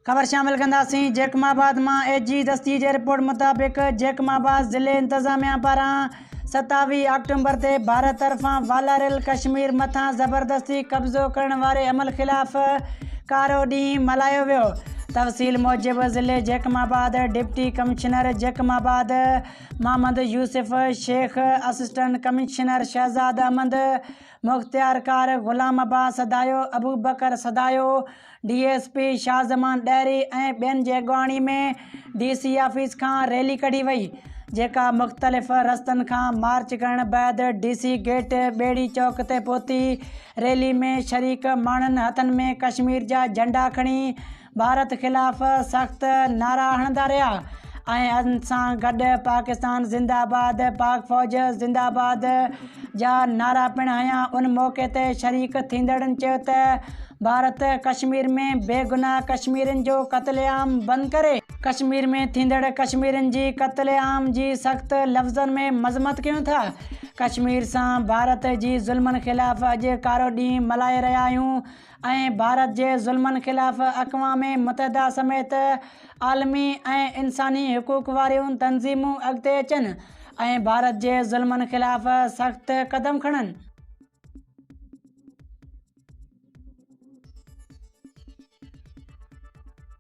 خبر شامل ڪنداسين جيڪب آباد مان اي جي دستي جي رپورٽ مطابق جيڪب آباد ضلعي انتظاميا پاران 27 آڪٽومبر تي ڀارت طرفان والاريل ڪشمير مٿان زبردستي قبضو ڪرڻ واري عمل خلاف ڪارو ڏينهن ملهايو ويو. تفصيل موجب ضلعي Jacobabad deputy commissioner Jacobabad Muhammad Yousuf Shaikh, assistant commissioner Shahzad Ahmed, مختيارڪار Ghulam Abbas Sadayo, Abubakar Sadayo, D S P Shah Zaman Dahri ۽ ٻين جي اڳواڻي ۾ ڊي سي آفيس کان ريلي ڪڍي وئي، جيڪا مختلف رستن کان مارچ ڪرڻ بعد ڊي سي گيٽ ٻيڙي چوڪ تي پهتي. ريلي ۾ شريڪ ماڻهن هٿن ۾ ڪشمير جا جهنڊا کڻي ڀارت خلاف سخت نعرا هڻندا رهيا ۽ ان سان گڏ پاڪستان زنده آباد، پاڪ فوج زنده آباد جا نعرا پڻ هنيا. ان موقعي تي شريڪ ٿيندڙن چيو ته ڀارت ڪشمير ۾ بيگناهه ڪشميرين جو قتل عام بند ڪري. ڪشمير ۾ ٿيندڙ ڪشميرين جي قتل عام جي سخت لفظن ۾ مذمت ڪيون ٿا. ڪشمير سان ڀارت جي ظلمن خلاف اڄ ڪارو ڏينهن ملهائي رهيا آهيون ۽ ڀارت جي ظلمن خلاف اقوام متحده سميت عالمي ۽ انساني حقوق واريون تنظيمون اڳتي اچن ۽ ڀارت جي ظلمن خلاف سخت قدم کڻن.